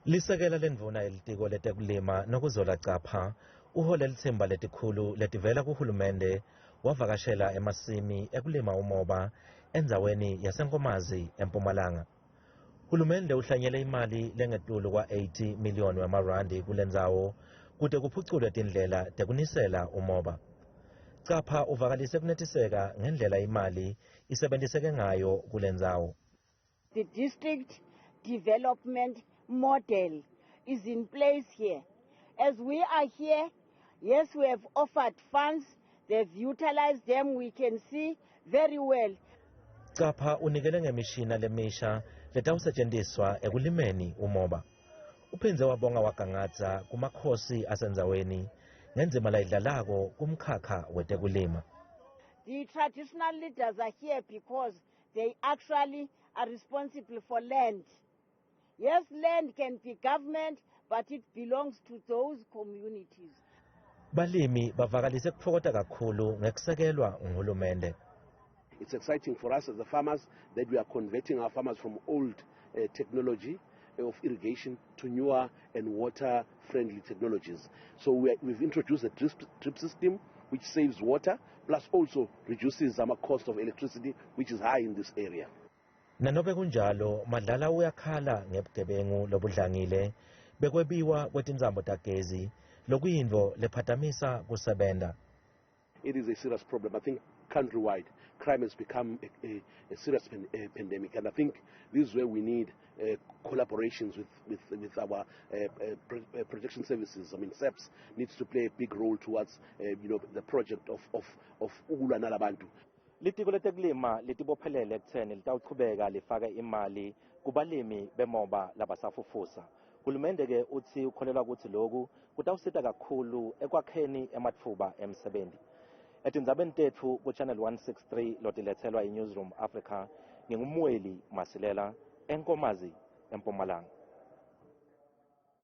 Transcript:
Lisekela lendvuna yelitiko letekulima Nokuzola Capha uhole litsimba letikhulu letivela kuhulumende wavakashela emasimi ekulima umoba endzaweni yaseNkomazi eMpumalanga. Hulumende uhlanyele imali lengetulu kwa-80 million wemarandi kulendzawo kute kuphuculwe tindlela tekunisela umoba. Capha uvakalise kunetiseka ngendlela imali isebentiseke ngayo kulendzawo. The district development model is in place here. As we are here, yes, we have offered funds, they've utilized them, we can see very well. Capha unikele ngemishina lemisha letawusetshenziswa ekulimeni umoba. Uphindze wabonga wagangadza kumakhosi asendzaweni ngendzima layidlalako kumkhakha wetekulima. The traditional leaders are here because they actually are responsible for land. Yes, land can be government, but it belongs to those communities. Balimi bavakalise kutfokota kakhulu ngekusekelwa nguhulumende. It's exciting for us as the farmers that we are converting our farmers from old technology of irrigation to newer and water-friendly technologies. So we've introduced a drip system which saves water, plus also reduces our cost of electricity, which is high in this area. Nanobe kunjalo, Madlala uyakhala ngebugebengu lobudlangile bekwebiwa kwetintsambo tagezi lokuyintfo lephatamisa kusebenta. It is a serious problem. I think countrywide, crime has become a serious pandemic. And I think this is where we need collaborations with our protection services. I mean, SAPS needs to play a big role towards the project of ukulwa nalabantu. Litiko letekulima litibophelele ekutheni litawuchubeka lifake imali kubalimi bemoba labasafufusa. Hulumende ke utsi ukholelwa kutsi loku kutawusita kakhulu ekwakheni ematfuba emsebenti. Etindzabeni tetfu ku-Channel 163 lotiletselwa i-Newsroom Africa, nginguMweli Masilela eNkomazi eMpumalanga.